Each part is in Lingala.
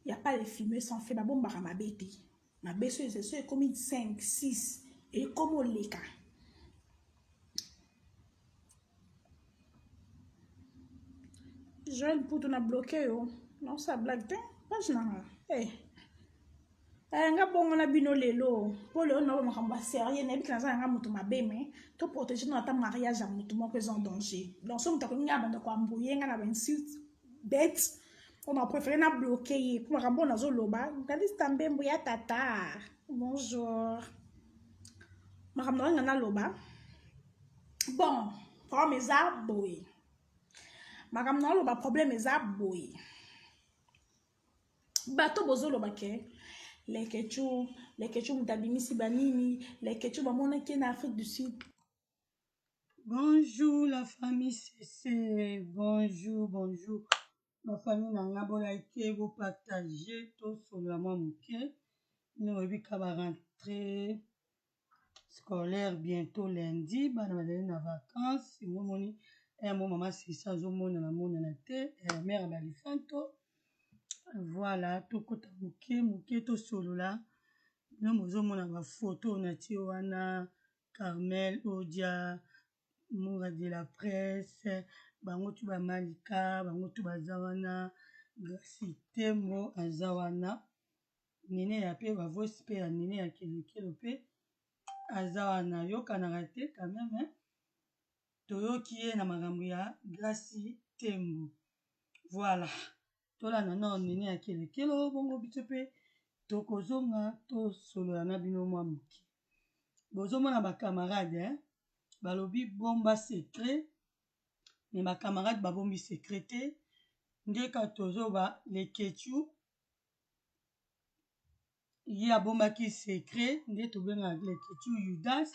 Ya pas de fumée sans feu, babombaka mabe te. Mabe so so ekomi 5, 6, ekomi oleka. Joël Mputu na bloqué yo. Non, ça blague te. Page na nga. Eh. Eh, nga bongo na bino lelo mpo lelo na makambo ya sérieux nayebi ke naza na nga moto mabe mais to protéger na ata mariage ya moto moko eza en danger. Donc so moto akoki nga banda koembrouye nga na ba insulte bête on a préféré na bloquer ye mpo makambo oyo nazoloba Gladys Tambembo ya tata bonjour makambo na nga naloba bon problème eza boye makambo naloba problème eza boye bato bozoloba ke Leketchou Leketchou moto abimisi banini Leketchou bamonaki ye na Afrique du Sud. Bonjour la famille CC, bonjour, bonjour. Ma famille na nga bo like, bo partager, tosolola mwa moke. Bino boyebi ka ba rentrée scolaire bientôt lundi, bana bazali na vacances. Yango omoni eh, mo mama Sisi azomonana monana te, eh, mère ya balifanto. Voilà, tokota moke moke tosolola. Bino bozomona ba photo natie wana Carmel Odia, Mura de la presse, bango tu ba Malika, bango tu baza wana, Grace Temo aza wana, Nene ya pe ba voice pe ya Nene ya Kelokelo pe aza wana, yokanaka te quand même hein? Toyoki ye na makambo ya Grace Tembo. Voilà. Tolanda nao Nene ya Kelokelo bongo biso pe tokozonga tosolola na bino mwa moke. Bozomona ba camarade hein? Balobi bomba secret mais ba camarade babombi secret te nde ka tozoba leketchou ye abombaki secret nde tobengaka leketchou Judas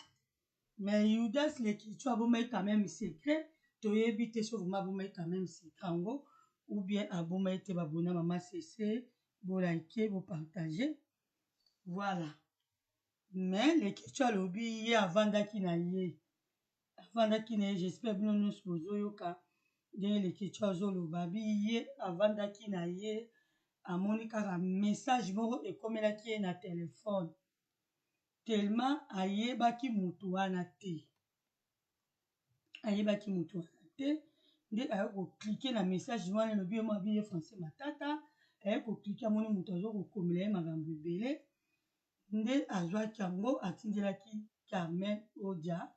mais Judas leketchou abombaki quand même secret toyebi te soki vraiment abombaki quand même secret yango ou bien abombaki te babona mama sese bo like bo partager voilà Mais leketshou alobi ye avandaki na ye avandaki na ye j'espère bino nionso bozoyoka ndenge leketshou azoloba abi ye avandaki na ye amoni kaka message moko ekomelaki ye na telephone tellement ayebaki mutu wana te ayebaki mutu wana te nde aye ko cliquer na message wana elobi ye moko abi ye français matata aye ko cliquer amoni mutu azo kokomela ye makambo ebele Nde azwaki yango atindelaki Carmen Odia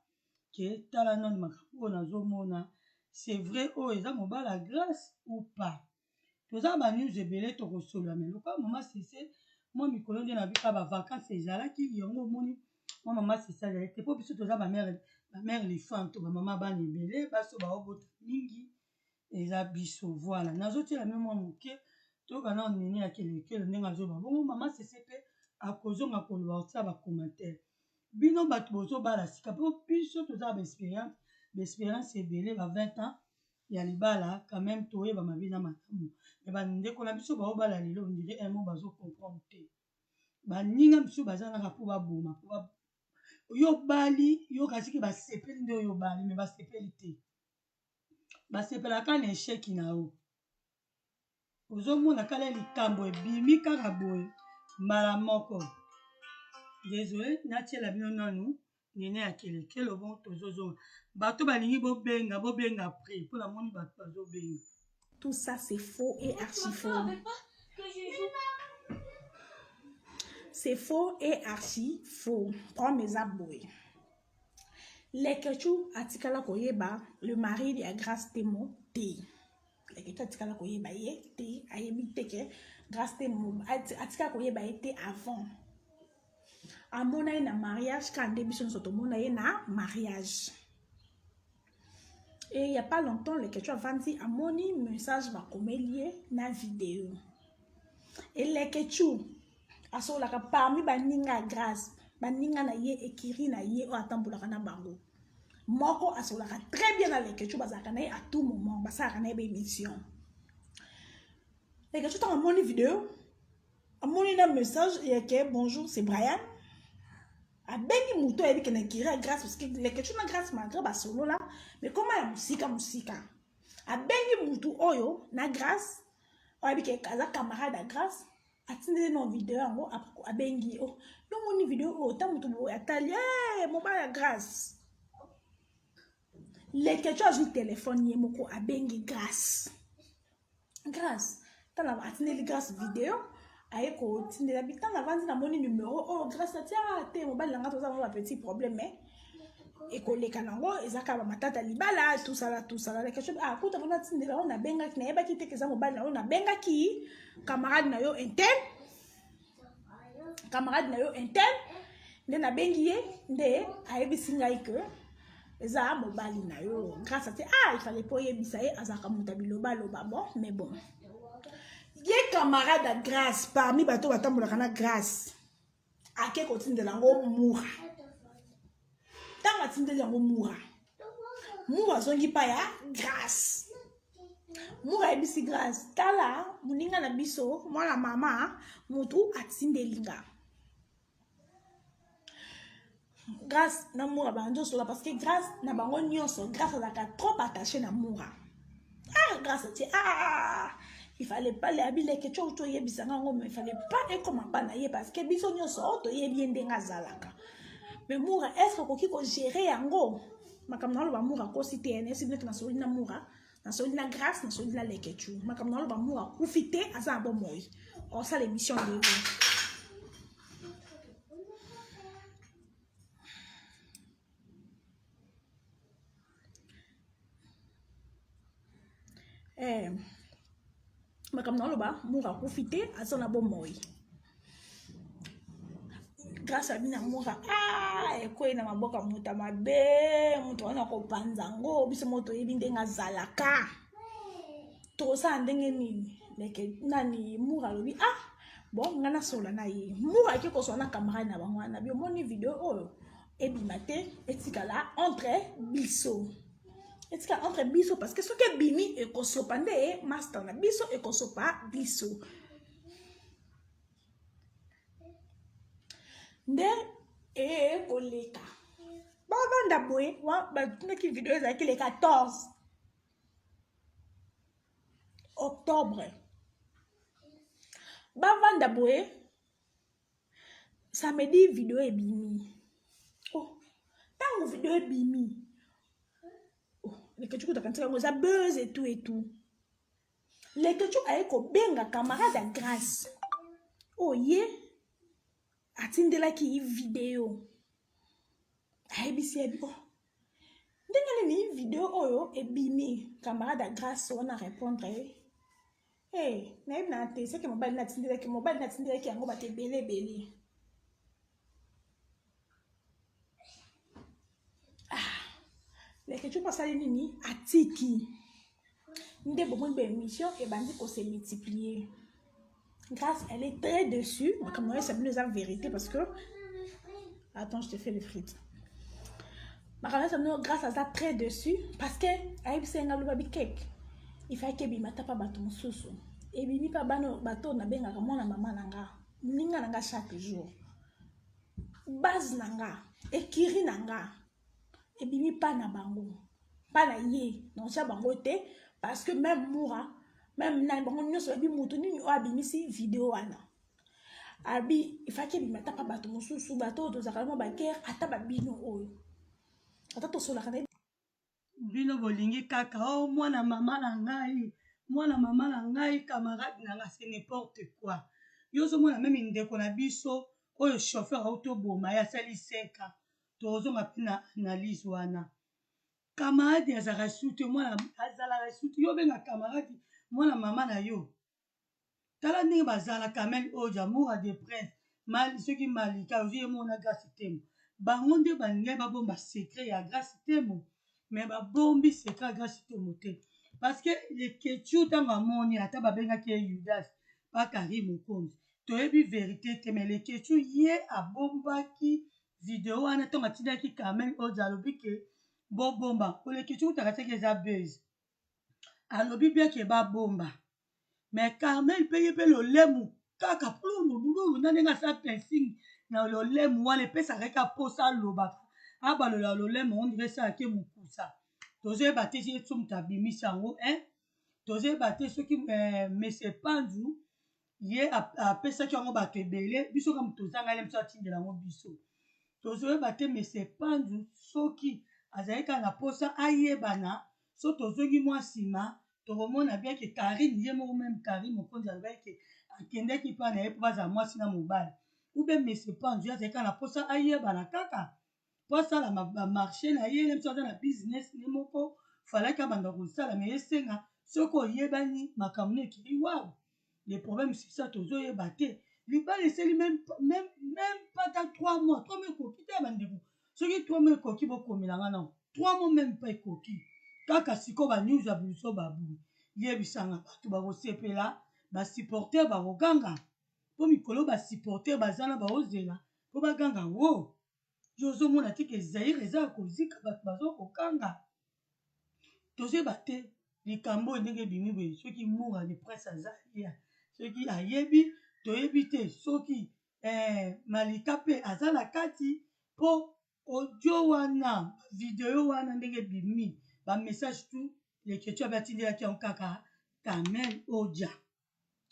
ke tala nanu makambo oyo nazo mona c'est vrai oyo eza mobali ya Grace ou pas? Toza na ba news ebele toko solola mais lokola mama Sese mwa mikolo nde na bika ba vacances ezalaki yango omoni mwa mama Sese azali te po biso toza ba mère ba mère lifanto ba mama bana ebele basi oyo baobota mingi eza biso voilà nazotiela bino mwa moke toyoka nano nini ya kelekele ndenge azoba bongo mama sese mpe akozonga koloba kotia ba commentaire bino bato bozobala sika mpo biso toza ba experience ba experience ebele ba 20 ans ya libala quand même toyeba mabe na malamu me bandeko na biso baobala lelo ondire un mot bazo comprendre te baninga mosusu baza naka mpo baboma mpo yo obali yo kasiki basepeli nde oyo obali me basepeli te basepelaka na echec na yo ozomona kala likambo ebimi kaka boye mbala moko desole natiela bino nanu nene ya kelekelo bon tozozonga bato balingi bobenga bobenga prix mpo namoni bato bazobenga. Tout ça c'est faux et archi faux. C'est faux et archi faux. Problème eza boye. Leketchou atikala koyeba le mari ya Grace Temo te. Leketchou atikala koyeba ye te, ayebi te ke Grace Temo atikala koyeba ye te avant. Amona ye na mariage kaka nde biso nyonso tomona ye na mariage. Et il y a pas longtemps, Leketchou avandi amoni message bakomeli ye na video. Et Leketchou asololaka parmi baninga ya Grace, baninga na ye ekiri na ye oyo atambolaka na bango. Moko asololaka très bien na Leketchou, bazalaka na ye à tout moment, basalaka na ye ba émission. Leketchou ntango amoni video, amoni na message ya ke bonjour, c'est Brian. Abengi moto ayebi ke na ekiri ya Grace parce que Leketchou na Grace malgré basolola, mais koma ya mosika mosika. Abengi motu oyo na Grace, oyo ayebi ke aza camarade ya Grace. Atindeli no video yango, abengi ye, oh, yo moni video oyo, ta moto boye atali, hey, mobali ya Grâce. Leketchou azwi telefone ye moko, abengi Grâce. Grâce, tala, atindeli Grâce video, aye kotindela bi ntango avandi namoni numero oyo, Grâce atia ah, te mobali na nga toza ngo ba petit problème, mais ekoleka nango eza kaka bamatata libala tosala tosala. Leketchou, ah, kuta mpona atindela oyo, nabengaki, nayebaki te eza mobali na yo, nabengaki camarade na yo intel, camarade na yo intel nde nabengi ye, nde ayebisi ngai ke eza mobali na yo. Grâce ate, ah, il fallait po oyebisa ye, azalaka moto ya bilobaloba. Bon, mais bon, ye camarade ya Grâce, parmi bato batambolaka na Grâce, ake kotindela yango Mura. Ntango atindeli yango Mura, Mura azongi pa ya Grâce. Mura ayebisi Grâce, tala, moninga na biso, mwana mama, motu atindeli nga. Grâce na Mura bango nyonso, parce que Grâce na bango nyonso, Grâce azalaka trop attaché na Mura. Ah, Grâce atie, ah, ah, ah, il fallait pas le abileke tio toyebisanga yango, mais il fallait pas ekoma mpa na ye, parce que biso nyonso oyo toyebi ye ndenge azalaka. Mais Mura, est ce okoki kogérer yango? Makambo na oloba, Mura akosi te. Nayesi bino te, nasoli na Mura, nasoli na Grâce, nasoli na Lekechu. Makambo na oloba, Mura akufi te, aza na bomoi, osala émission lelo. Eh, makambo na oloba, Mura akufi te, aza na bomoi. Grâce abi na Mura, ah, ekwei na maboko ya moto ya mabe, moto wana kopanza yango, biso moko toyebi ndenge azalaka, tokosala ndenge nini? Leke nani, Mura alobi, ah bon, ngai nasola na ye. Mura ake kosola na camarade na bango wana, bi omoni video oyo ebima te, etikala entre biso, etikala entre biso, parce que soki ebimi ekosopa nde master na biso, ekosopa biso nde ekoleka. Bavanda boye, batindaki video, ezalaki le 14 octobre. Bavanda boye, samedi video ebimi. Oh, ntango video ebimi, oh, Leketchou kutaka ntika yango eza buzz et tout et tout. Leketchou aye kobenga camarade ya Grâce oyo ye atindelaki video, ayebisi ye, oh, ndenge nini video oyo ebimi? Camarade ya Grâce wana répondre ye, hey, nayebi na te, seke mobali natindelaki, mobali natindelaki yango bato ebele ebele. Ah, Leketchou mpo asali nini? Atiki nde bomoni baémission ebandi kose multiplier. Grâce, elle est très déçue. Makambo oyo sabino eza vérité, parce que, attends, je te fais les frites. Makambo sabino, Grâce aza très déçue, parce que ayebisa ye nga loba bikeke, ifaki ebima ata pa bato mosusu, ebimi mpa bana bato oyo nabengaka mwana mama na nga, moninga na nga chaque jour, base na nga, ekiri na nga, ebimi mpa na bango, mpa na ye, naotya bango te, parce que même Mura, même nani, bango nyonso bayebi moto nini oyo abimisi video wana. Abi ifaki ebima ata mpa bato mosusu, bato oyo tozalaka mwa baguerre, ata babino oyo ata tosolaka na bino. Bolingi kaka o oh, mwana mama na ngai, mwana mama na ngai, camarade na ngai, c'est n'importe quoi. Yo ozomona meme ndeko na biso oyo chauffeur auti oboma ye, asali 5 ans, tozonga mpe na analyse wana. Camarade azalaka su te, mwana azalaka su te. Yo obenga camarade mwana mama na yo, tala ndenge bazala. Kamel oyo Amour de Prince Mali, soki Malika ozwi ye mona Grâce Temo, bango nde balingai babomba secret ya Grâce Temo, mais babombi secret ya Grâce Temo te, parce que Leketchou ntango amoni, ata babengaki ye Judas pa Karine Mokonzi, toyebi vérité te, mais Leketchou ye abombaki video wana. Ntango atindaki Carmel oyo, alobi ke bobomba, Leketchou kutaka tiaki eza buzz, alobi bien ke babomba, mais Carmel mpe ye mpe lolemu kaka plulululu na ndenge asala piercing na lolemu wana, epesaka kaka mposa alobaka, abalola lolemu, on dirait esalaki mokusa. Tozoyeba te ye so moto abimisi yango, hein? Tozoyeba te soki monsieur Panzu. Ye apesaki yango bato ebele, biso kaka moto tozanga ye, biso atindela yango biso. Tozoyeba te Monsieur Panzu soki azali kaka na posa ayebana. So tozongi mwa nsima, tokomona bien ke Carine ye moko, meme Carine Mokonzi alobaki ke akendaki mpa na ye mpo bazala mwasi na mobali. Ou bien Monsieur Panzu ye azali kaka na posa ayebana kaka mpo asala bamarché na ye, ye biso aza na business ne moko, falaki abanda kosala. Me esenga soki oyebani makambo no ekei wawu. Le problème, c'est ça, tozoyeba te. Libala esali même, même, même pas ta 3 mois. 3 mois ekoki te, bandeko. Soki 3 mois ekoki, bokomela nga nao. 3 mois même pas ekoki. Kaka sikoyo ba news ya biso babu. Yebisanga bato bakosepela, ba supporter bakoganga. Mpo mikolo ba supporter baza na baozela mpo baganga wo. Yo ozomona te ke Zaire eza ya kozika, bato bazokokanga. Tozoyeba te likambo oyo ndenge ebimi boye, soki Mura le Prince aza ya, soki ayebi, toyebi te soki Malika mpe aza na kati, mpo audio wana, video wana ndenge ebimi, ba message tout Leketchou abe atindelaki yango kaka Kamel Odia.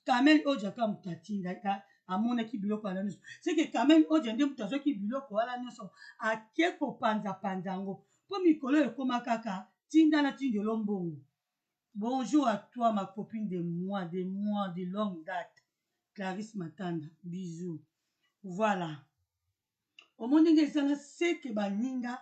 Kamel Odia kaka moto atinda, amonaki biloko wana nyonso. Seke Kamel Odia nde moto azwaki biloko wana nyonso, ake kopanzapanza yango, mpo mikolo ekóma kaka tinda na tindelo mbongo. Bonjour à toi, ma copine de moi, de moi, de longue date, Clarisse Matanda, bisous. Voilà, omoni ndenge ezanga seke baninga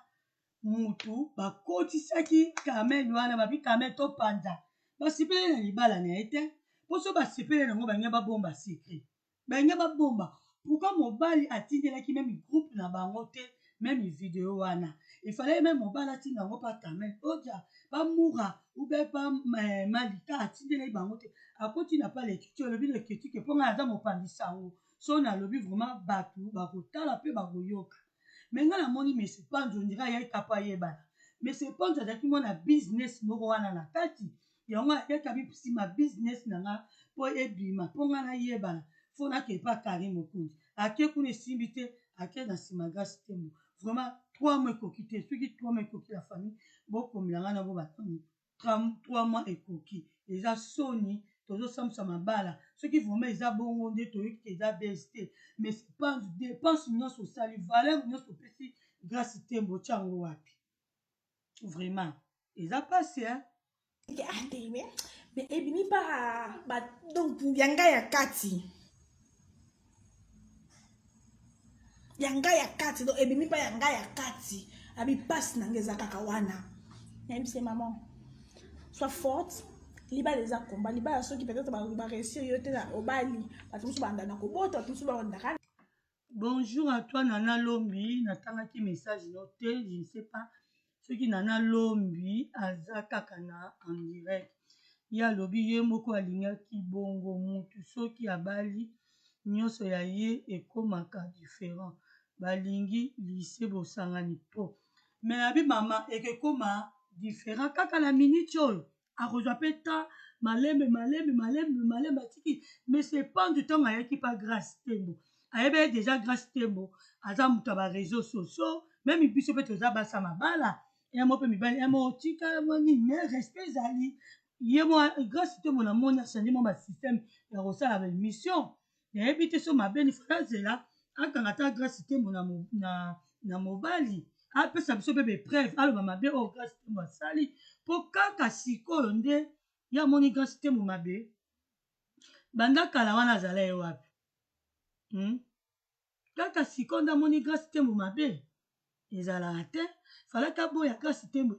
mutu bakotisaki Carmel wana, babi Carmel topanza, basepele na libala na ye te, mpo so basepele nango balingi babomba secret, balingi babomba. Pourquoi mobali atindelaki meme groupe na bango te meme video wana? Efallait meme mobali atinda yango pa Carmel Odia, pa Mura ou bien pa Malika, atindelaki bango te. Akoti na pa Leketi, olobi Leketi ke mpo ngai aza mopanzi sango, so nalobi vraiment bato bakotala mpe bakoyoka. Me ngai namoni Monsieur Panzu ondira ayaki kapa ayebana. Monsieur Panzu azalaki mwana business moko wana na kati yango, ayaki abi nsima business na nga mpo ebima, mpo ngai nayebana, fo nake epa Carine Mokonzi. Ake kuna, esimbi te, ake na nsima Grâce Tembo. Vraiment 3 mois ekoki te. Soki 3 mois ekoki, la famille, bokomela ngai na bo banani. 3 mois ekoki, eza soni, tozosambwisa mabala. Soki vraiment eza bongo nde toyoki ke eza base te. Mais Panzu, dépense nyonso osali, valeur nyonso opesi Grâce Tembo, otya yango wapi? Vraiment eza pasi, hein? Ah te, mais ebimi pa ba, donc ya ngai ya kati, ya ngai ya kati, donc ebimi pa ya ngai ya kati. Abi mpasi na ngai eza kaka wana. Nayebisi maman, sois forte, libala eza komba. Libala soki peut-être baréussir yo te na obali, bato mosusu banda na kobota, bato mosusu bandaka. Bonjour à toi, Nana Lombi. Natangaki message no te, je ne sais pas soki Nana Lombi aza kaka na en direct. Ye alobi ye moko alingaki bongo. Mutu soki abali, nyonso ya ye ekomaka différent. Balingi lycée bosangani trop. Mais abi mama ekekoma différent kaka na minute oyo akozwa mpe ta malembe malembe malembe malembe atiki. Mais c'est pas du ntango ayaki pa Grâce Tembo, ayebaki déjà Grâce Tembo aza moto ya baréseaux sociaux. Même biso mpe toza basa mabala ye mo mpe mibali ye mo otika nini, mais respect ezali. Ye mo Grâce Tembo namoni achange mwa basystème ya kosala baémission. Nayebi te so mabe ni fala nzela akanga ta Grâce Tembo na mobali, apesa biso mpe bapreuve, aloba mabe oyo Grâce Tembo asali, mpo kaka sikoyo nde ye amoni Grâce Tembo mabe. Banda kala wana azala ye wapi? Kaka sikoyo nde amoni Grâce Tembo mabe. Ezalaka te, falaki aboya Grâce Tembo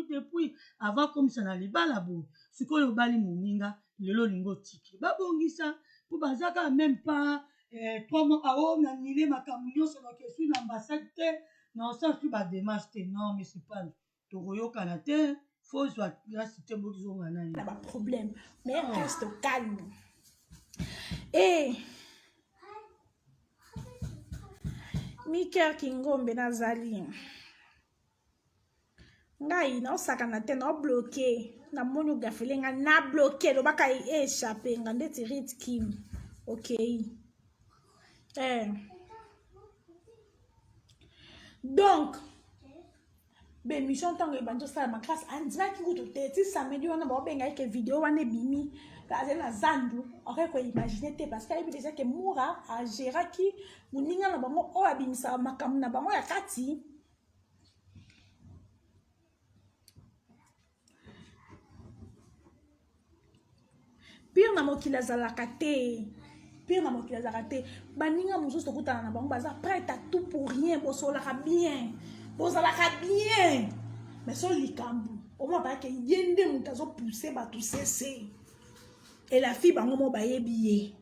depuis avant akomisa na libala. Boye sikoyo obali moninga, lelo olingi otiki. Babongisa mpo baza kaka même pas 3 mois. Ao nanile makambo nyonso, nakesui na ambassade te, na osala su badémarche te. Non, monsieur Panzu, tokoyokana te, fo zwa Grâce Tembo, ozonga na ye. Na baproblème, mais reste calme. E Miker Kingombe, nazali ngai naosakana te, naobloke, namoni ogafele nga na bloke, lobaka échappe nga ndeti rit kim. Ok. Donc bémission ntango ebandi osalama, Grâce andimaki kutu te. Ti samedi wana baobenga eke video wana ebimi. azali na zandu, akoki koimagine te parce que ayebi déjà ke Mura agéraki moninga na bango oyo abimisaka makambo na bango ya kati. Pire na mokili azalaka te, pire na mokili azalaka te. Baninga mosusu tokutana na bango baza prête à tout pour rien. Bosolaka bien, bozalaka bien, mais so likambo omwa bayake ye nde moto azopousse bato sese et la fille bango mo bayebi ye.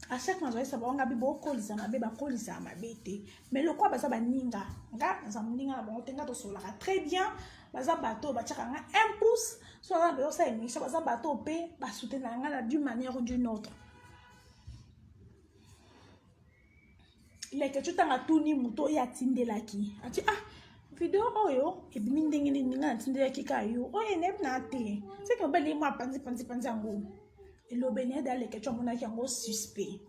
À chaque fois nazalisa bango ngabi bokolisa mabe, bakolisaka mabe te, mais lokola baza baninga, nga naza moninga na bango te, nga tosolaka très bien. Baza bato oyo batiaka nga un pouce so naza na besoin osala émission, baza bato oyo mpe basoutenaka nga na d'une manière ou d'une autre. Leke tu ntango atuni moto oyo atindelaki, ati ah, video oyo ebimi ndenge nini? Nga natindelaki kaka yo oyo enebi na te, seke mobali ye mwa apanzi panzi panzi yango elobeli ye da. Leke tu amonaki yango suspect.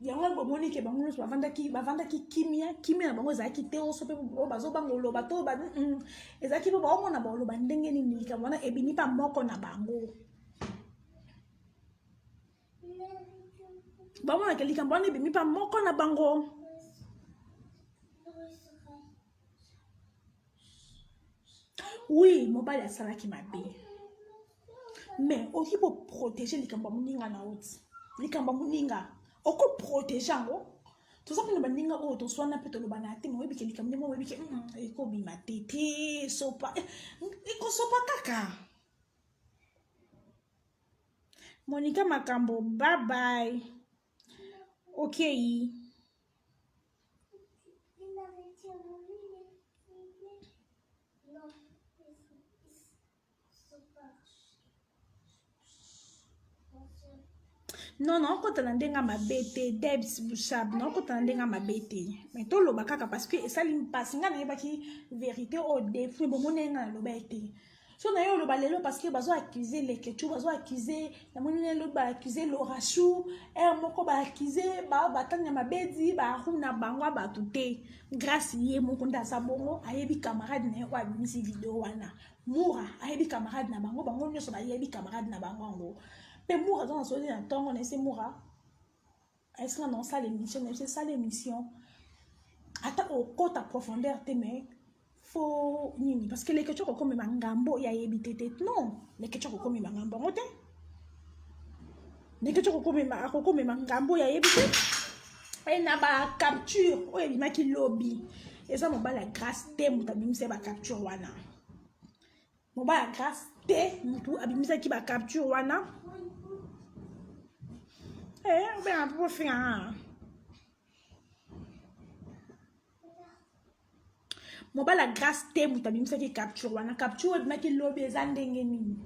Yango bomoni ke bango nyonso bavandaki, bavandaki kimia, kimia na bango ezalaki te. Oso mpe bazobanga oloba to ezalaki mpo baomona baoloba ndenge nini likambo wana ebimi mpa moko na bango. Bamonaka likambo wana ebimi mpa moko na bango. Oui, mobali asalaki mabe, mais okoki koprotege likambo ya moninga na oti, likambo ya moninga okoprotege yango. Toza mpona baninga oyo toswana mpe tolobana te, me oyebike likambo ndenge oyebike ekobima te te, sopa ekosopa kaka. Monika makambo, bye bye. Okei. Non, naokota na ndenge mabe te, Debs Bushab, naokota na ndenge mabe te, mais toloba kaka parce que esali mpasi. Ngai nayebaki vérité oyo depuis, bomoni ngai naloba ete so na ye oloba lelo parce que bazo accuse Lekechu, bazo accuse, namoni lelo baaccuse Lorachou ere moko, baaccuse batani ya mabedi baru na bango ya bato te. Grâce ye moko nde aza bongo, ayebi camarade na ye oyo abimisi video wana. Mura ayebi camarade na bango, bango nyonso bayebi camarade na bango yango. Mpe Mura aza na soli na ntongo na ese. Mura esinga na osala émission na ese, sala émission ata okota profondeur te, mais fo nini? Parce que Lekecu akokomema ngambo oyo ayebi te te. Non, Lekecu akokomema ngambo yango te. Lekecu akokomema, akokomema ngambo oyo ayebi te. E na bacapture oyo ebimaki lobi, eza mobali ya Grâce te moto abimisa bacapture wana. Mobali ya Grâce te motu abimisaki bacapture wana. Obenga mpo finga mobali ya Grâce te moto abimisaki capture wana. Capture oyo ebimaki lobi eza ndenge nini?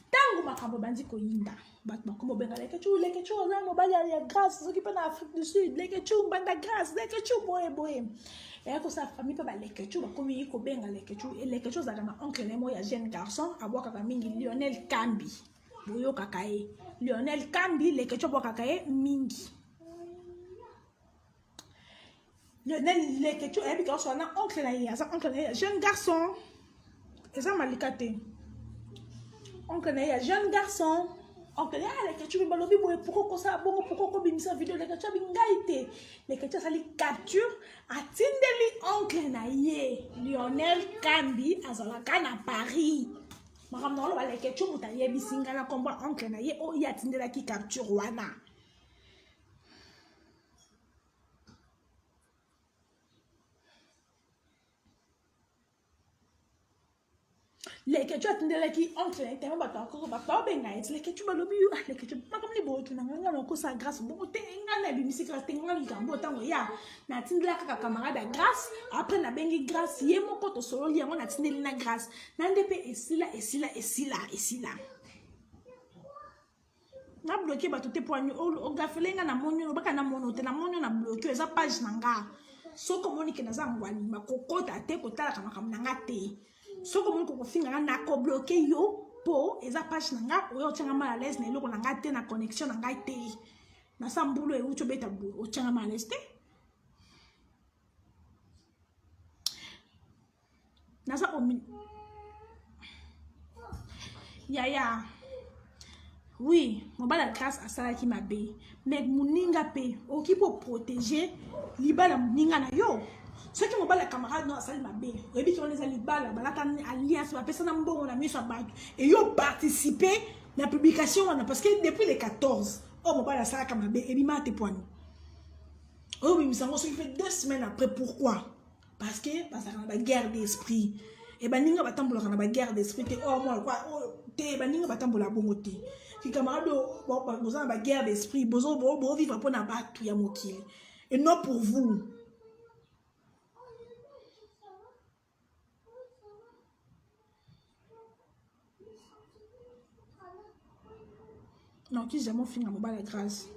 Ntango makambo ebandi koyinda, bato bakoma obenga Lekecu, Lekecu oza mobali ya Grâce soki mpe na Afrique du Sud, Lekecu mbanda Grâce, Lekecu boye boye. Eya kosala famille mpe balekecu bakomi kobenga Lekecu. Lekecu ozalaka na oncle na ye moko ya jeune garçon abwakaka mingi, Lionel Kambi, boyokaka ye, Lionel Kambi. Lekecu abwakaka ye mingi. Lionel, Lekecu ayebi ka osala na oncle na ye, aza oncle na ye ya jeune garçon, eza malika te, oncle na ye ya jeune garçon. Oncle ya Lekecu mpe balobi boye: pourquoi kosala bongo? Pourquoi kobimisa video? Lekecu abi ngai te. Lekecu asali capture, atindeli oncle na ye Lionel Kambi, azalaka na Paris. Makambo na oloba, Lekecu moto ayebisi ngai na nkombo ya oncle na ye oyo ye atindelaki capture wana. Lekecu atindelaki oncle na ye temo bato akoko bato baobenga ye ti Lekecu balobi yo ah Lekecu makambo nini boyo tuna ngai, ngai nakosa Grâce bongo te, ngai nabimisi Grâce te. Ngai likambo ntango ya natindela kaka camarade ya Grâce, après nabengi Grâce ye moko, tosololi yango, natindeli na Grâce na nde mpe esila, esila, esila, esila. Na bloke bato te po ogafele nga na moni oyo baka na mono te, na moni oyo na bloke oyo eza page na nga. Soki omoni ke naza ngwalima, kokota te, kotalaka makambo na nga te. Soki omoni kokofinga nga, nakobloke yo mpo eza page na nga. Oyo otyanga mal à l'aise na eloko na nga te, na connexion na ngai te. Nasa mbulu euti obeta boye, otyanga mal à l'aise te. Naza omi yaya. Oui, mobali ya Grâce asalaki mabe, mais moninga mpe okoki mpo protéger libala moninga na yo. Soki mobali ya camarade no asali mabe, oyebi ke wana eza libala, balata alliance, bapesana mbongo na miso ya bato, et yo participer na publication wana, parce que depuis le 14 oyo mobali asalaka mabe ebima te pwani oyo obimisa yango soki mpe 2 semaines après. Pourquoi? Parce que bazalaka na baguerre d'esprit e baninga batambolaka na baguerre d'esprit te. Or mwa lokwa oyo te, baninga batambolaka bongo te. Kicamarade, boza na baguerre d'esprit, bovivre mpo na bato ya mokili et non pour vous. Noki jamais ofinga mobali ya Grâce.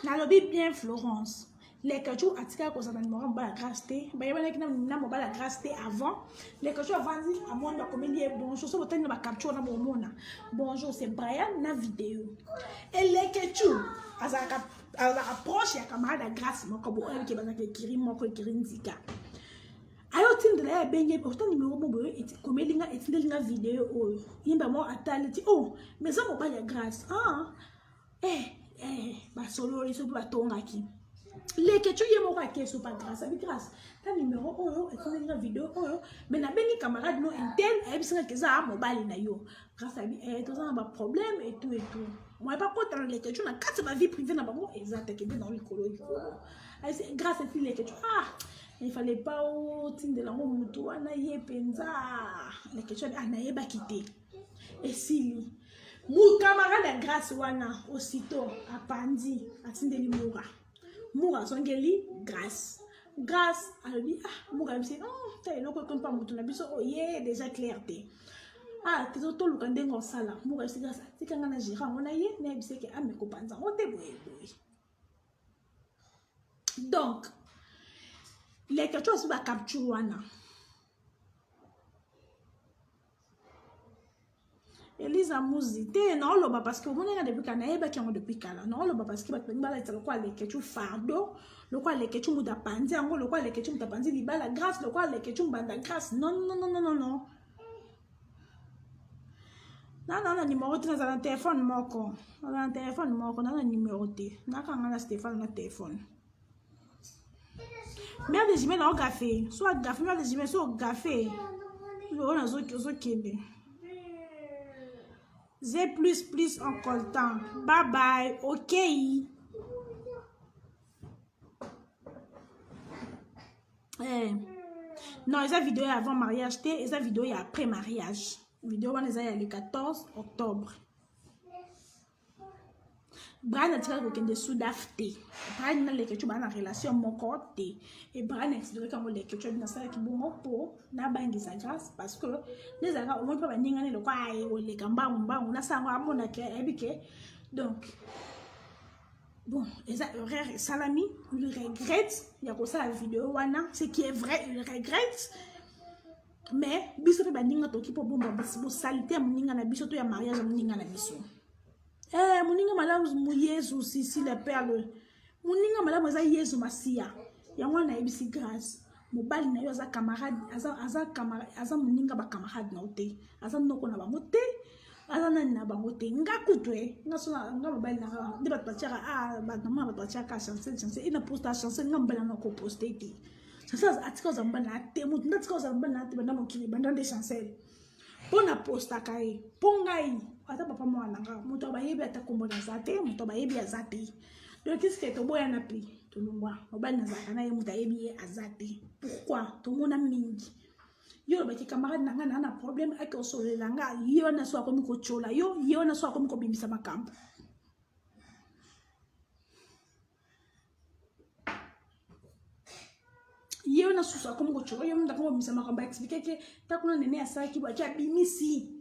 Nalobi bien, Florence Lekachu atikala kozala na nimero ya mobali ya Grâce te. Bayebanaki na mobali ya Grâce te avant. Lekachu avandi, amoni bakomeli ye bonjour. So botali na bacapture wana, bomona bonjour, c'est Brian na video. Elekechu azalaka proche ya camarade ya Grâce moko bo oyebike bazalaka ekiri moko, ekiri nzika. Ayo otindela ye, abenge ota nimero mo boye, ekomeli nga, etindeli nga video oyo. Yemba moko atali ti, oh, mais eza mobali ya Grâce. Ah, eh, eh, basololi soki batongaki. Lekecu ye moko ake so pa Grâce, abi Grâce ta nimero oyo etindeli nga video oyo, mais nabengi camarade no intel, ayebisi nga ke eza mobali na yo. Grâce abi eh, toza na baproblème et tout et tout. Moye bakota na Lekecu na kati ya bavie privée na bango eza te. Kende na likolo likolo. Grâce eti Lekecu, ah, il fallait pas otindela yango motu wana ye mpenza. Lekecu abi, ah, nayebaki te. Esili. Camarade ya Grâce wana aussitôt apandi, atindeli Mura. Mura azongeli Grâce. Grâce alobi, ah, Mura ayebisi, oh, ta eloko ekomi mpa motu na biso oye déjà clair te. Ah, toluka ndenge osala. Mura ayebisi Grâce, atikanga na gérer yango na ye, nayebisi eke ame kopanza yango te boye boye. Donc Lekacu azwi bacapture wana. Eliza Muzi te, naoloba parce que omoni nga depuis kala, nayebaki yango depuis kala. Naoloba parce que bato balingi balatisa lokola Lekecu fardeau, lokola Lekecu moto apanzi yango, lokola Lekecu moto apanzi libala Grâce, lokola Lekecu mbanda Grâce. Non, non, non, non, non, non. Na na numero te, nazala na telefone moko, nazala na telefone moko, na na numero te. Nakanga na Stéphane na telefone. Mère de jumelle aogafe so agafe, mère de jumelle so ogafe oyo nazokende. Z plus plus en coltan. Bye bye. Ok. Eh. Non, eza video ya avant mariage te, eza video ya après mariage. Video wana eza ya le 14 octobre. Brian atikali kokende Sudaf te. Brian na Lekecu baa na relation moko te. E Brian expliquaki yango Lekecu, abi nasalaki bongo mpo nabangisa Grâce, parce que nde ezalaka omoi mpe baningani lokwa aye koleka mbangu mbangu, nasala yango amonake ayebi ke. Donc bon, eza erreur esalami. Il regrette ya kosala video wana, ce qui est vrai, il regrette. Mais biso mpe baninga toki mpo bomba bosalite ya moninga na biso to ya mariage ya moninga na biso. Eh, moninga malamu Yesu sisi la perle. Moninga malamu eza Yesu Masiya. Yango wana nayebisi Grâce, mobali na yo aza camarade, aza camarade, aza moninga bacamarade na yo te, aza noko na bango te, aza nani na bango te. Nga kutu e nga so nga mobali na nga nde bato batiaka, ah, namona bato batiaka Chancel, Chancel ina posta Chancel. Nga mobali na koposte te. Chancel atika ozala mobali na te, motu nde atika ozala mobali na te banda mokili banda nde Chancel mpo na postaka ye. Mpo ngai ata papa mwana na nga, moto bayebi ata kombo na aza te, moto bayebi aza te. Donc iske toboyana mpe tolongwa, mobali nazalaka na ye, moto ayebi ye aza te. Pourquoi? Tomona mingi. Yo olobaki camarade na ngai naa na problème, ake osolela nga ye wana, so akomi kotyola yo ye wana, so akomi kobimisa makambo. Ye wana susu akomi kotyola yo, moto akomi kobimisa makambo, aexpliquer ke ta kuna nene asalaki boye, ake abimisi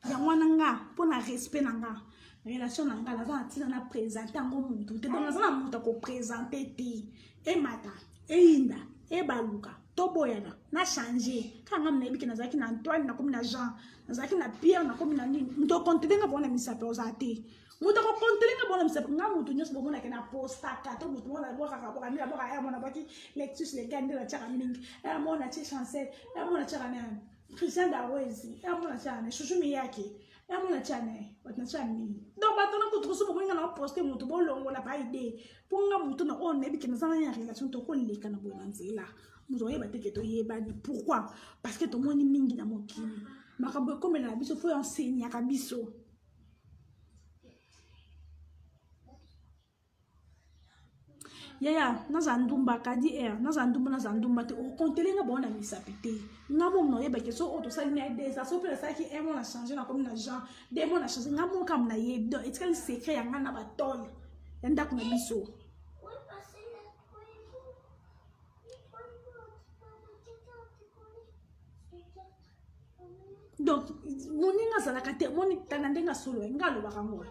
yango wana. Nga mpo na respect na nga, relation na nga, naza na ntina na présente yango motu te. Donc naza na moto akoprésente te. Emata, eyinda, ebaluka, toboyana na change kaka. Nga nayebi ke nazalaki na Antoine, nakomi na Jean, nazalaki na Pierre, nakomi na nini. Moto akontele nga bona misape oza te. Moto akokontele nga bona misape. Nga moto nyonso bomonake na postaka to moto mona bwakaka bwaka nde nabwaka ya mona bwaki Lexus Legal nde natiaka mingi ya mona tie Chancel ya mona tiaka na Christian Dawezi ya mona tiaka na Shushu Miyaki. Yango na tia na ye bato na tia mingi donc bato na kutu koso bokolinga na poste moto bolongola ba idée mpo nga moto na oyo nayebi ke naza nani ya relation tokoleka na boye na nzela moto oyeba te ke toyebani pourquoi parce que tomoni mingi na mokili makambo ekomela na biso fo enseignaka biso Yaya naza ndumba kadi air naza ndumba naza ndumba te okontele nga bango na misapi te nga momo nayebaki so oyo tosali na ye desa so mpe nasalaki un mois na change nakomi na jean deux mois na change nga moko kaka nayebi donc etikali secret ya nga na batole ya ndako na biso. Donc moninga azalaka te omoni tanda ndenge asolo nga alobaka ngo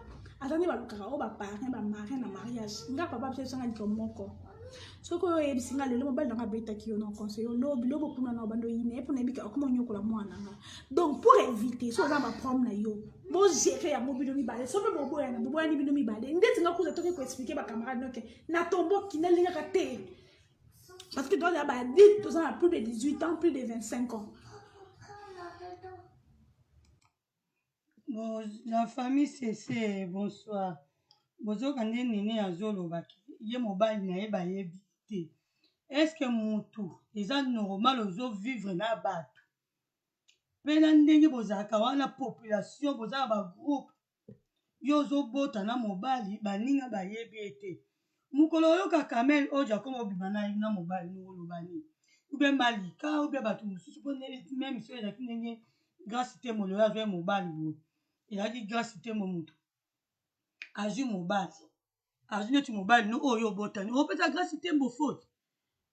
ata nde balukaka oyo baparrain bamarin na mariage nga papa biso esanga likambo moko soki oyo oyebisi nga lelo mobali nanga abetaki yo na conseil yo lobi lobi okuna na obanda oyina ye mpo nayebi ke okoma onyokola mwana nga donc pour éviter soki oza baproblème na yo bogere yango bino mibale so mpe boboyana boboyani bino mibale ndeti nga kuza toki koexplike bacamarade noke natomboki nalingaka te Parce que toi, bah, dit, tu as plus de 18 ans, plus de 25 ans. Bon, la famille CC, bonsoir. Bozoka nde nene azolobaki ye mobali na ye bayebi te. Est-ce que mutu eza normal ozo vivre na bato mpe na ndenge bozalaka wana population boza na ba groupe yo ozobota na mobali baninga bayebi ye te mokolo oyoka kamel oyo akoma obima na na mobali no oloba nini ube malika ube bato mosusu mpo meme so ezalaki ndenge grâce te moloyo azwaki mobali boye ezalaki grâce te mo moto azwi mobali azwi neti mobali no oyo obotani opesa grâce te mbo faute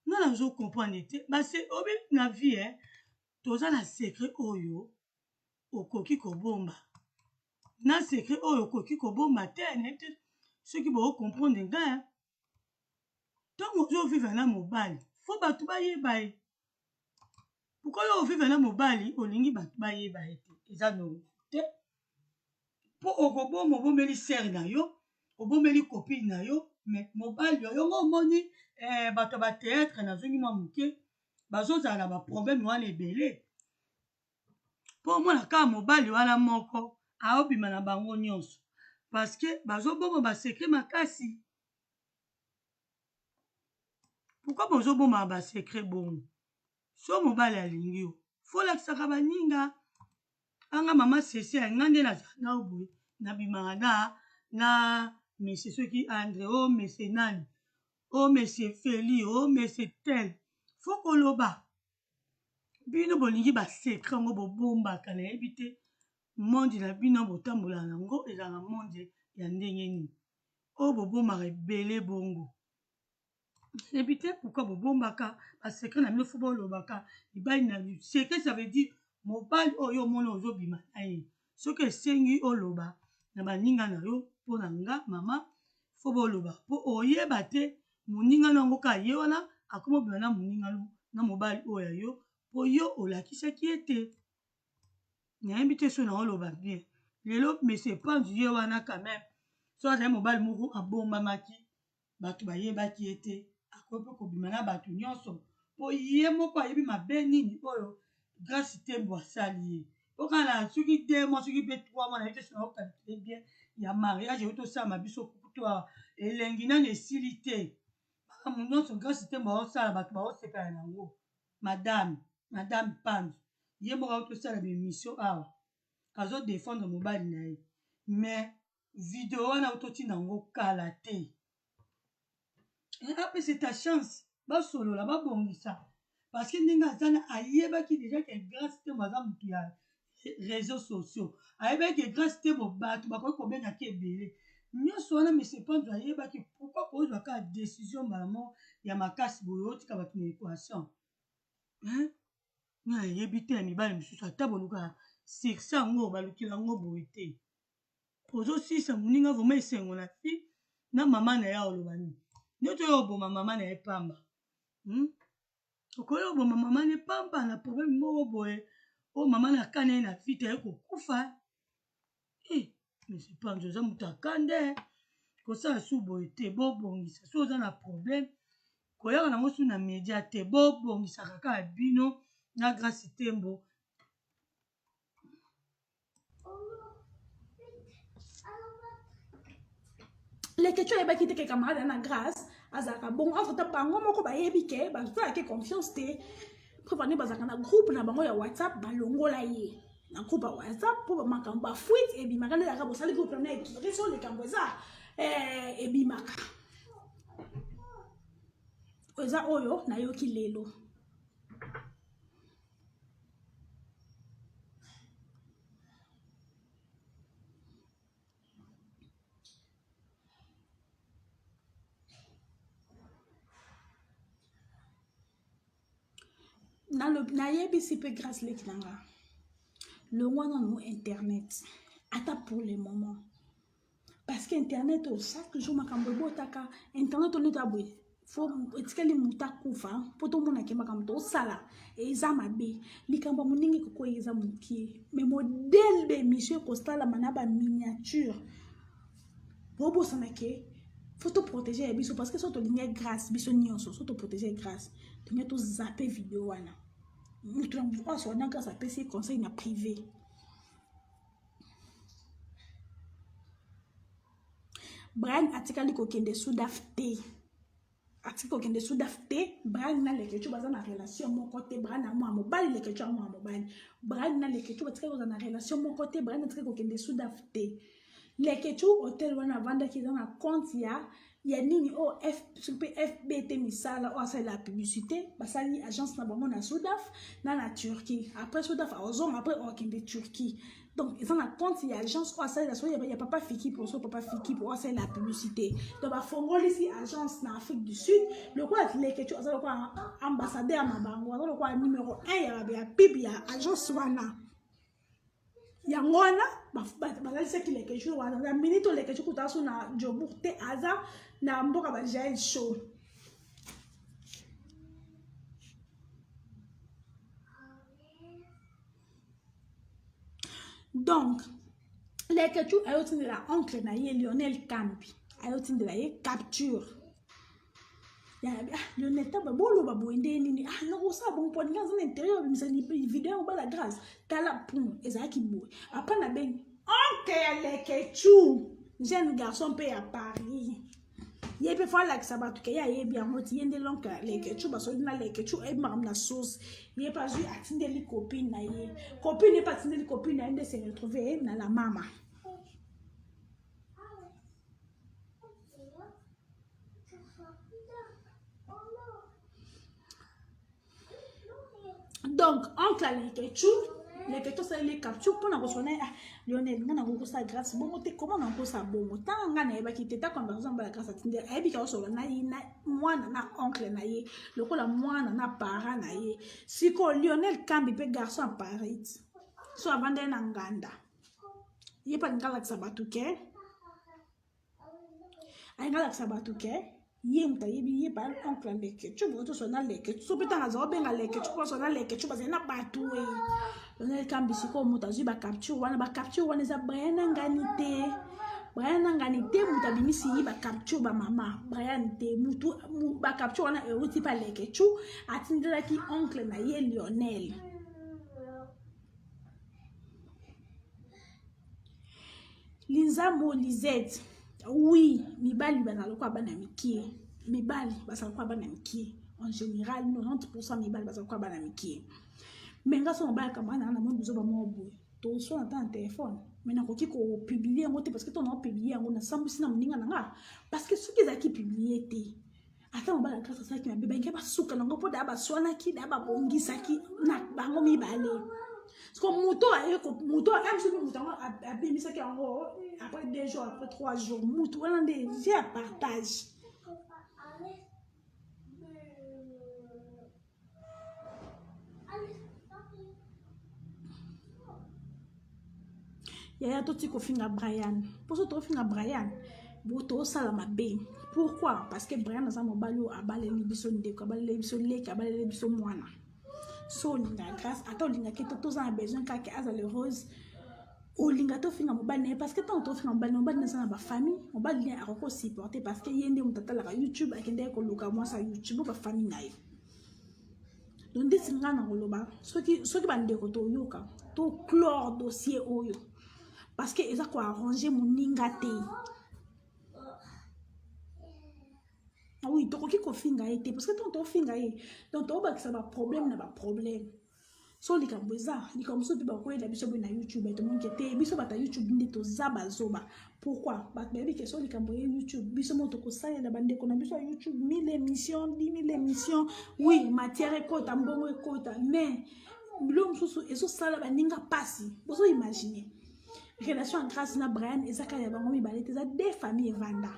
nga nazo comprendre te base obi na vie eh, toza na secret oyo okoki kobomba na secret oyo okoki kobomba te nayebi te soki boko comprendre nga ntango ozo vivre na mobali fo bato bayeba ye pourkoi yo ovivre na mobali olingi bato bayeba ye te eza normal te mpo okoboma obombeli sere na yo obombeli copine na yo mais mobali yo yongo omoni eh, bato ya batheatre nazongi mwa moke bazozala na baproblème wana ebele mpo omona kaka mobali wana moko aobima na bango nyonso parceke bazoboma basekre makasi pourkui bozoboma basekre bongo so mobali alingi yo folakisaka baninga anga mama sese nga nde nazala nao boye nabimaka na na mese soki andre o oh, mese nani o oh, mese feli o oh, mese tel fo koloba Bino bolingi ba secret yango bobombaka nayebi te monde na bino botambolaka na yango ezalaka monde ya ndenge nini oyo bobombaka ebele bongo nayebi te pourquoi bobombaka ba secret na bino fo bolobaka mibali na secret ça veut dire mobali oyo omoni ozobima na ye soki esengi oloba na baninga na yo mpo na nga mama fo boloba mpo oyeba te moninga no yango kaka ye wana akoma obima na moninga no na mobali oyo ya yo mpo yo olakisaki ye te nayebi te so naoloba bien lelo monsieur panzu ye wana quand même so azali mobali moko abombamaki bato bayebaki ye te akoki mpe kobima na bato nyonso mpo ye moko ayebi mabe nini oyo grace tembo asali ye mpo kaka na soki deux mois soki mpe trois mois nayebi te soki nakokalkile bien ya mariage euti osalama biso kutu awa elengi nanu esili te makambo nyonso grace tembo aosala bato baosepela na yango madame madame panzu ye moko auti osala baemission awa azo defendre mobali na ye mais video wana auti otinda yango kala te apesa ta chance basolola babongisa parce que ndenge aza na ayebaki deja ke grace temo aza motu ya réseaux sociaux ayebaki ke grace temo bato bakoki kobengaki ebele nyonso wana monsieur panzo ayebaki pourkui kozwa kaka décision mbala moko ya makasi boye otika bato na équation hein? nga nayebi te ya mibali mosusu ata boluka succès yango balukela yango boye te ozosilisa moninga vraimen esengo na fi na mama na ye oloba nini nde toyo oboma mama na ye pamba hmm? okoki oboma mama ne pamba na problème moko boye oyo mama na kani ye na vite aye kokufa e eh, monsieur panzo oza moto akande eh. kosala su boye te bobongisa so oza na problème koyaka nango su na media te bobongisaka kaka bino na grace tembo. Leketchou ayebaki te ke camarade na Grâce azalaka bongo. Entre temps bango moko bayebi ke bazalaki confiance te. Preuve ane bazalaka na groupe na bango ya WhatsApp, balongola ye na groupe ya WhatsApp mpo makambo bafuite ebimaka nde ezalaka bosali groupe na ekiri so likambo eza eh, ebimaka eza oyo nayoki lelo. Nayebisi mpe Grâce leki na nga, longwa nanu internet ata pour le moment, parce que internet oyo chaque jour makambo ebotaka. Internet oyo neti aboye fo etikali moto akufa mpo tomonake makambo tosala eza mabe. Likambo ya moninga ekokoyi eza mokie, mais modèle d'émission ekosalama na baminiature bobosana ke faut toprotéger ya biso, parce que so tolingi Grâce, biso nyonso so toprotéger Grâce, tolingi tozape video wana. Moto na moto oyo wana Grâce apesi conseil na privé. Brian atikali kokende Sudaf te, atiki kokende Sudaf te. Brian na Leketchou baza na relation moko te. Brian na mwana mobali, Leketchou ya mwana mobali. Brian na Leketchou batikali kozala na relation moko te. Brian atikali kokende Sudaf te. Leketchou, hotel wana avandaki eza na compte ya nini oyo F mpe FBT misala oyo asalela publicité. Basali agence na bango na Sudaf na Turquie. Après Sudaf azonga, après okende Turquie. Donc eza na compte ya agence oyo asalela so ya papa Fiki, po so papa Fiki po asalela publicité. Donc bafongolisi agence na Afrique du Sud. Lokola Leketchou aza lokola ambassadeur na bango, aza lokola numéro 1 ya pub ya agence wana, yango wana bazalisaki Leketchou wana. Na minute oyo Leketchou kuta so na Jobourg te, aza na mboka bajael show. Donc Leketchou ayotindela oncle na ye Lionel Kambi, ayotindela ye capture ya ah, Lionel taba boloba boye nde nini? Ah, nakosala bongo mpo alingi aza na intérieur abimisa video ya mobala Grâce. Tala pum ezalaki boye. Après nabengi oncle ya Leketchou, jeune garçon mpe ya Paris, ye mpe fo alakisa bato ke ye ayebi yango ti ye nde lonke Leketchou. Basoli na Leketchou, ayebi makambo na source. Ye mpe azwi, atindeli copine na ye, copine ye mpe atindeli copine na ye, nde se retrouve na la mama. Donc oncle ya Leketchou, Leketchou asaleli capture mpona kosona. Ah, Lionel, nga nakoki kosala Grâce bongo te. Koma nakosala bongo ntango nga nayebaki te ta conversation mbala Grâce atindeli, ayebi ka osola na ye na mwana na oncle na ye lokola mwana na parent na ye. Sikoyo Lionel Kambi mpe garçon ya Paris so avandeli na nganda, ye mpe alingi alakisa bato ke, alingi alakisa bato ke ye moto ayebi ye ba oncle ya Leketchou. Boye tosala na Leketchou so mpe ntango aza obenga Leketchou mpo asala na Leketchou, bazali na bato e Lionel Kambi. Sikoyo moto azwi bacapture wana, bacapture wana eza Brian Nangani te, Brian Nangani te moto abimisi ye bacapture bamama, Brian te motu. Bacapture wana euti mpa Leketchou, atindelaki oncle na ye Lionel. Linzambo Lisette, oui, mibali bazala lokola bana mikie, mibali bazala lokola bana mikie en général, 90 mibali bazala lokola bana mikie. Mais nga so mobali kamana na moni buzoba moko boye, toswana ata na telefone, mais nakoki kopublier yango te, parce que to naopublier yango nasambwisi na moninga na nga, parce que soki ezalaki publie te, ata mobali ya Grâce asalaki mabe, bangi basuka nango mpo daa baswanaki, daa babongisaki na bango mibale. Siko moto aye, moto aye, soki moto yango abimisaki yango après 2 jours, après 3 jours, moto wana nde vie ya partage. Yaya, toti kofinga Brian, mposo tofinga Brian bo tosala mabe. Pourquoi? Parce que Brian aza mobali oyo abaleli biso ndeko, abaleli biso leki, abaleli biso mwana. So olinga Grâce ata olingaki to toza na besoin kaka azala heureuse. Olinga tofinga mobali na ye, parce que ntango tofinga mobali na mobali, naza na bafamille, mobali ne akoki kosupporter, parce que ye nde moto atalaka YouTube, akendeki koluka mwasi ya YouTube, bafamille na ye. Donc ndeti ngai na koloba, soki bandeko toyoka, toclore dossier oyo, parce que eza koarranger moninga te. Oui, tokoki kofinga ye te parce que ntango tofinga ye donc tobakisa baproblème na baproblème. So likambo eza likambo mosusu mpe bakoyela biso boye na youtube, tomonike te biso bato ya youtube nde toza bazoba. Pourquoi bato bayebi ke so likambo ye youtube, biso mo tokosalela bandeko na biso ya youtube 1000 émission, 10 000 émission. Oui, matière ekota, mbongo ekota, mais biloko mosusu ezosala baninga mpasi. Bozoimagine relation ya Grâce na Brian eza kaka ya bango mibale te, eza deux famille evanda.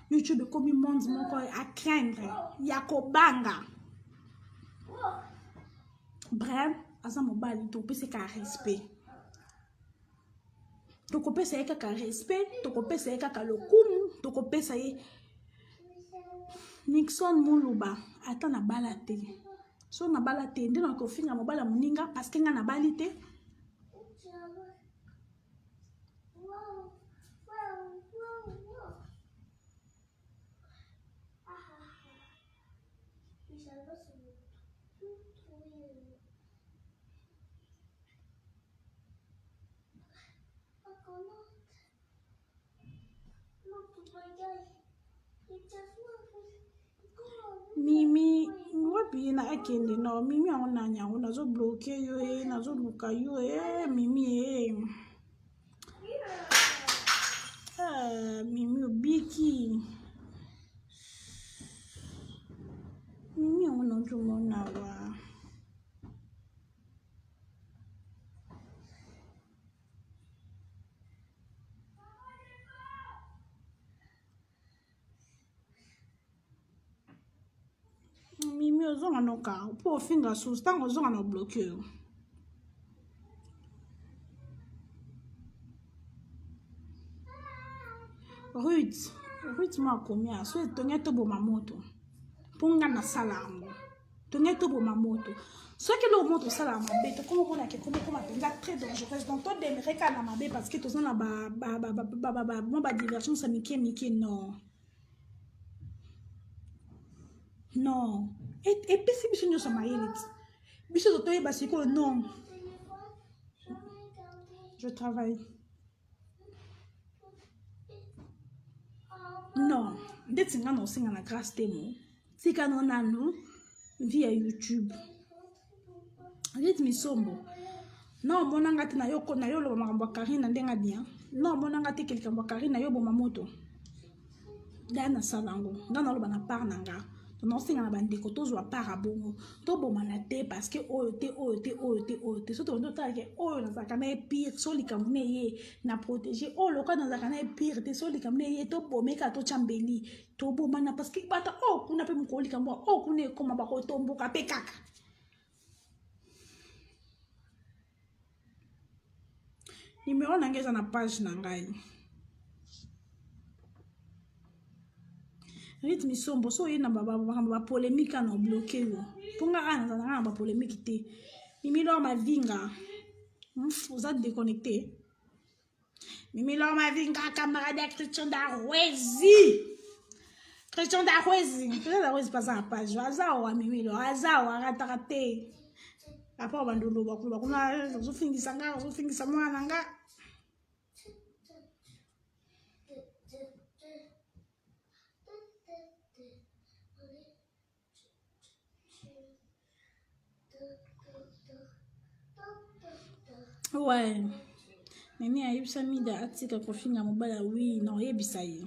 Youtube ekomi monde moko à craindre, ya kobanga. Brian aza mobali, topesa kaka respect, tokopesa ye kaka respect, tokopesa ye kaka lokumu, tokopesa ye. Nixon Muluba, ata nabala te, so nabala te nde nakofinga mobali ya moninga parce que nga nabali te. Mimi wapi ye na akende no Mimi yango nani yango nazobloke yo e, nazoluka yo e Mimi e. Ah, Mimi obiki Mimi yango nazomona wa Mimi ozonga noka mpo ofinga susu ntango ozonga na bloke yo. Ruth, Ruth mo akomi a so etongi toboma moto mpo nga nasala yango, tongi toboma moto. Soki eloko moko tosalaka mabe, tokoma omonaka ekoma okoma mpenza très dangereuse. Donc todemere kaka na mabe parce que toza na mwa badivergence ya mike mike. Non, non, epesi biso nyonso mayele ti biso toyeba sikoyo. Non, je travaille. Non, ndeti nga na osenga na Grâce te, mo tika no nanu vie ya YouTube. Neti misombo na omona nga te, na yo oloba makambo ya Karine na ndenge bien. Na omona nga te ke likambo ya Karine na yo oboma moto da nasala yango. Nga naloba na part na nga, naosenga na bandeko tozwa part ya bongo, tobomana te parce que oyo te, oyo te, oyo te, oyo te. So tobandi otala ke oyo nazalaka na ye pire, so likambo na ye na protege oyo lokola nazalaka na ye pire te, so likambo na ye tobomeka, totya mbeli, tobomana parce que bata oyo kuna mpe mokolo likambo oyo kuna ekoma bakotomboka mpe kaka. Numero na ngai eza na page na ngai. Rite Misombo, so oye na makambo bapolémike ana obloke yo mpo nga awa nazalaka na bapolémike te. Mimi Lor Mavinga, oza déconnecté. Mimi Lor Mavinga, camarade ya Christian Darwezi, Christian Darwezi, Christian Darwezi mpe aza na page, aza awa. Mimi Lor aza awa, arataka te. Apa obanda oloba koloba kuna, ozofingisa nga, ozofingisa mwana na nga. Ouais, nini ayebisa Mida atika kofinga mobali ya wi na oyebisa ye.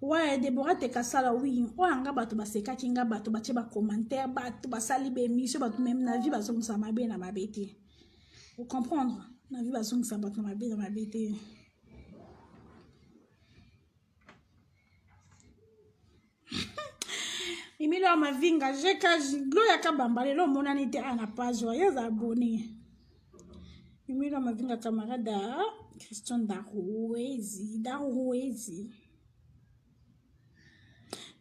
Ouais, Debora Tekasala, oui, oyo nga bato basekaki nga, bato batie bacommentaire, bato basali baémission, bato meme na vie bazongisa mabe na mabe te. Ocomprendre, na vie bazongisa bato na mabe na mabe te. Mimilo ya Mavinga jeka Gloria Kabamba lelo omonani te a na page oyo aza abonné. Mimilo ya Mavinga, camarade ya Christian Daruezi, Daruezi.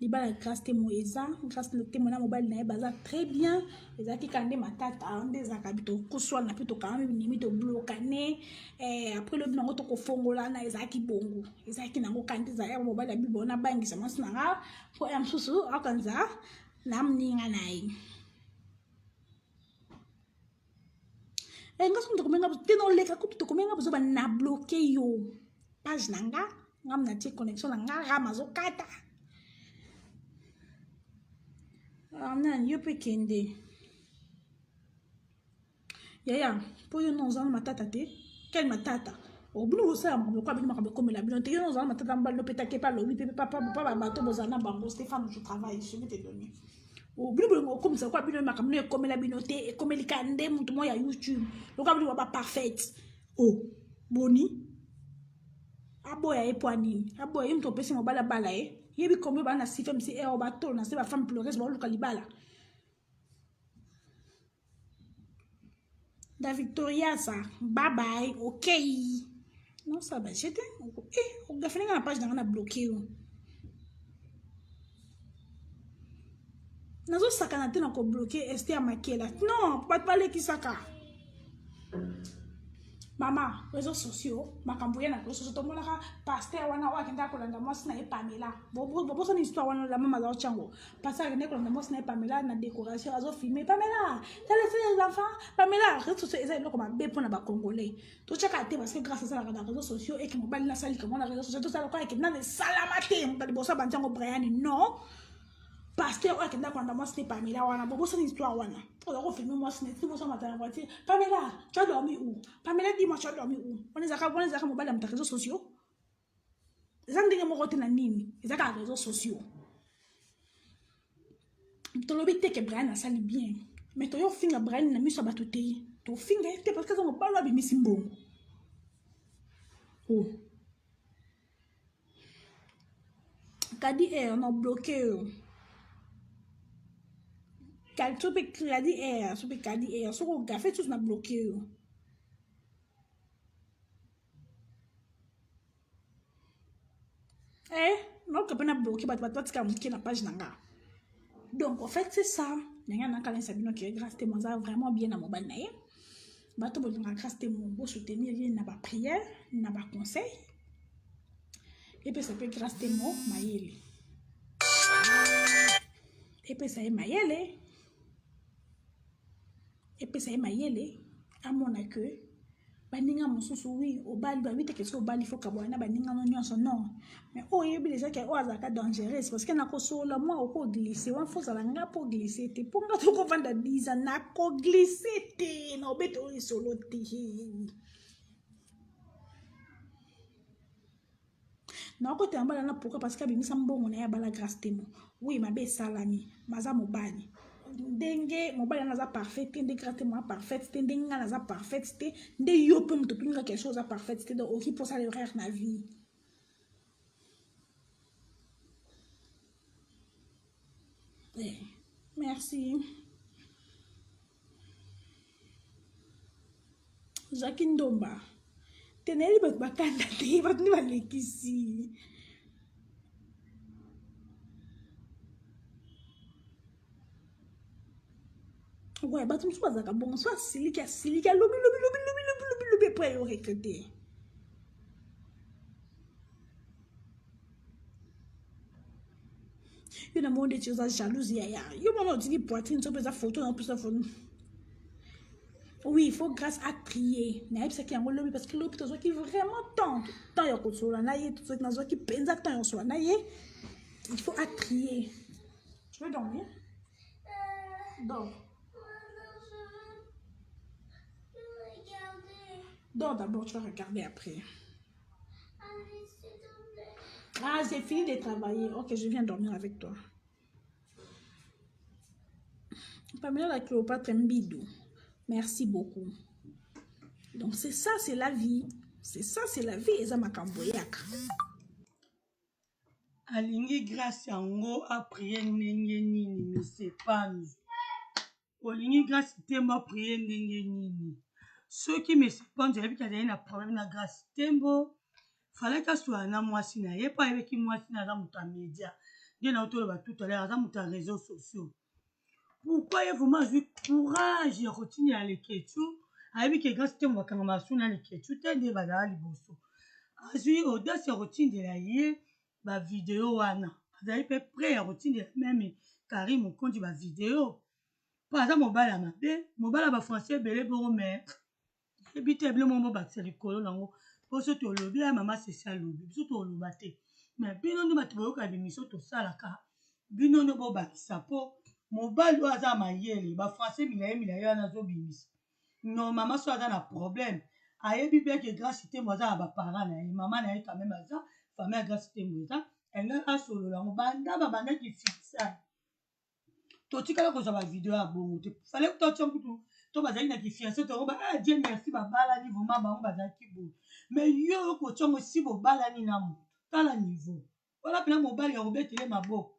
Libala ya Grace Temo eza Grace Temo na mobali na ye baza très bien. Ezalaki kaka nde matata nde ezalaka tokoswana mpe tokangami binemi toblokane eh, après lobi nango tokofongolana ezalaki bongo ezalaki nango kaka nde ezalaki mobali ya bibo nabangisa mwasi na nga mpo ya mosusu akanza na moninga na ye eh, nga soki tokomenga te noleka kutu tokomenga bozoba na bloke yo page na nga nga natie connexion na nga ram azokata ah, nani yo mpe kende yaya mpo yo no oza na matata te quel matata obino bosala makambo lokola bino makambo ekomela bino te yo no ozala matata mobali no mpe take pa lobi mpe papa pa bato bozala na bango Stéphane je travaille je vais te donner bino bolingo okomisa lokola bino makambo no ekomela bino te ekomeli ka nde moto moko ya youtube lokola bino ba parfaite o oh, boni aboya ye mpo nini aboya ye moto opesi mobali abala ye yebi combien baa na cfmc ero batolo na se bafemme pleureuse baoluka libala da victoria sa bye bye ok non ça va jete eh ogafeli nga na page nanga na bloqué yo nazosakana te na kobloke ester makela non bato balekisaka mama réseaux sociaux makambo ya na réseaux sociaux tomonaka paster wana oyo akendaka kolanda mwasi na ye pamela bobosani histoire wana la mama azao tiango paster akendaki kolanda mwasi na ye pamela na décoration azofilme pamela t'as laissé les enfants pamela réseaux sociaux eza eloko mabe mpona bacongolais totyaka te parce que grâce asalaka na réseaux sociaux eke mobali nasali kamwa na réseaux sociaux tosala lokola eke nano esalama te moto liboso abandi yango brian non pasteur oyo akenda kolanda mwasi ne pamela wana bobosani histoire wana oza kofilme mwasi ne ti mwasi amata na voiture pamela tu as dormi où pamela dis moi tu as dormi où wana ezalaka wana ezalaka mobali ya moto ya réseaux sociaux eza ndenge moko te na nini eza kaka réseaux sociaux tolobi te ke brian asali bien mais toyo ofinga brian na miso ya bato te tofinga ye te parce que aza mobali abimisi mbongo oh. Kadi air na bloqué yo. Kadi so pe kadi air so pe kadi air soko gafe tous na bloqué yo. Eh, naoka mpe na bloqué bato bato batika moke na page na nga. Donc en fait c'est ça. Ndenge nakanisa bino ke Grâce Temo aza vraiment bien na mobali na ye. Bato bolingaka Grâce Temo bo soutenir ye na ba prière, na ba conseil. Epesa mpe Grâce Temo mayele. Epesa ye mayele. Epesa ye mayele amona que baninga mosusu wi obali babi te kesi obali fo kabwana na baninga no nyonso non mais oyo oyebi deja ke oyo azalaka dangereuse parce que nakosolola mwa okoglisse wana fo ozala nga mpo glisse te mpo nga tokovanda 10 ans nakoglisse te na obeta oyo lisolo te nakotela mbala na pourquoi parce que abimisa mbongo na ye abala grâce temo oui mabe esalami maza mobali ndenge mobali wana aza parfait te nde grâce temo aza parfaite te ndenge ngai naza parfaite te nde yo mpe moto otuninga quelque chose oza parfaite te donc okoki mpo osala erreur na vie eh, merci Jacques Ndomba te nayebi bato bakanda te bato nde balekisi ouais bato mosusu bazalaka bongo so asiliki asiliki alobi lobi lobi lobi lobi lobi lobi epo ayo regrete yo na moni ndeti oza jalouse yaya yo mona otiki poitrine so mpe eza photo na opesa photo oui il faut grâce à prier nayebisaki yango lobi parce que lobi tozwaki vraiment temps temps ya kosolola na ye nazwaki mpenza temps ya kosolola na ye il faut à prier tu veux dormir dors dors d'abord tu vas regarder après Ah, j'ai fini de travailler. Ok, je viens dormir avec toi. Pamela la Cléopâtre Mbidou. Merci beaucoup. Donc c'est ça, c'est la vie. C'est ça, c'est la vie. Eza makambo yaka. Alingi grâce yango a prier ndenge nini monsieur Panzu. Olingi Grace Tembo a prier ndenge nini? Soki Monsieur Panzu ayebi ke azali na problème na Grace Tembo, falaki asolola na mwasi na ye po ayebaki mwasi na aza moto ya media. Nde na otoloba tout à l'heure, aza moto ya réseaux sociaux. Pourquoi ye vraiment azwi courage ya kotindela Leketchou? Ayebi ke Grâce Temo bakanga masu na Leketchou te, nde bazala liboso. Azwi audace ya kotindela ye bavideo wana, azali mpe prêt ya kotindela meme Karine Mokonzi bavideo, mpo aza mobali ya mabe, mobali ya bafrançais ebele bongo. Mais yebi te, bino moko bobakisa likolo nango, mpo so tolobi ya mama Sesi alobi, biso toloba te. Mais bino nde bato boyoka bimission tosalaka, bino nde bobakisa, mpo mobali oyo aza mayele, bafrançais milaye milaye wana azobimisa. Normalement so aza na problème, ayebi bien ke Grâce Tembo aza na baparent na ye, mama na ye quand même aza famille ya Grâce Tembo, eza engai asolola yango. Banda babandaki fiançailles, totikala kozwa bavideo ya bongo te. Fale totia kutu to bazalaki na kifiance, tongo ba ah, Dieu merci, babalani vraiment, bango bazalaki boye. Mais yo okotia yango si bobalani na moto, tala niveau wana mpena mobali ya kobetele maboko,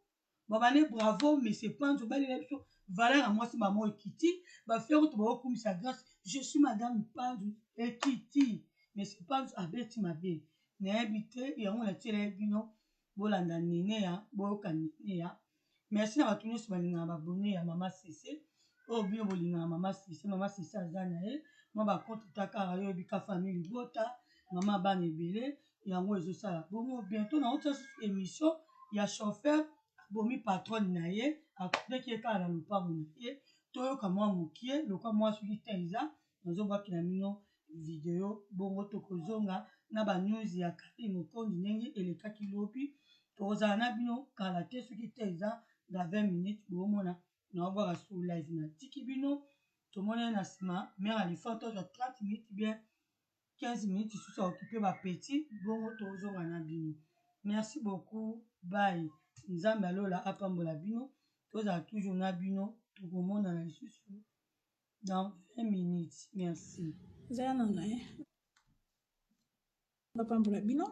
babane bravo monsieur Panzo, balela biso valeur ya mwasi bamo ekiti. Bafere to baokumisa Grâce, je suis madame Panzo, ekiti. Monsieur Panzo abeti mabe, nayebi te. Yango natiela ye bino, bolanda nene ya boyoka nene ya. Merci na bato nyonso balingaka babone ya mama Sese oyo. Bino bolingaka mama Sese, mama Sese aza na ye mwa bacompte ta kaka yo oyebika famille libota, mama bana ebele, yango ezosala bongo. Bientôt naotia susu émission ya chauffeur abomi patronne na ye, akutaki ye kaka na lopango na ye. Toyoka mwa mokie lokwa mwa soki te eza nazobwakela bino video bongo. Tokozonga na banews ya Karine Mokonzi ndenge elekaki lobi. Tokozala na bino kala te, soki te eza na 20 minutes, boomona naobwaka sur live. Natiki bino, tomoni na nsima mare alifa, tozwa 30 minutes bien 15 minutes lisusu aokipe bapeti bongo, tozonga na bino. Merci beaucoup, bye. Nzambe alola apambola bino, tozala toujours na bino. Tokomonana lisusu dans 20 minutes. Merci. Ezala nano e bapambola bino.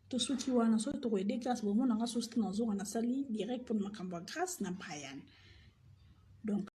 Tosuki wana. Soki tokoyede Grâce, bomonanga sosi te, nazonga nasali direct mpona makambo ya Grâce na Brian. Donc.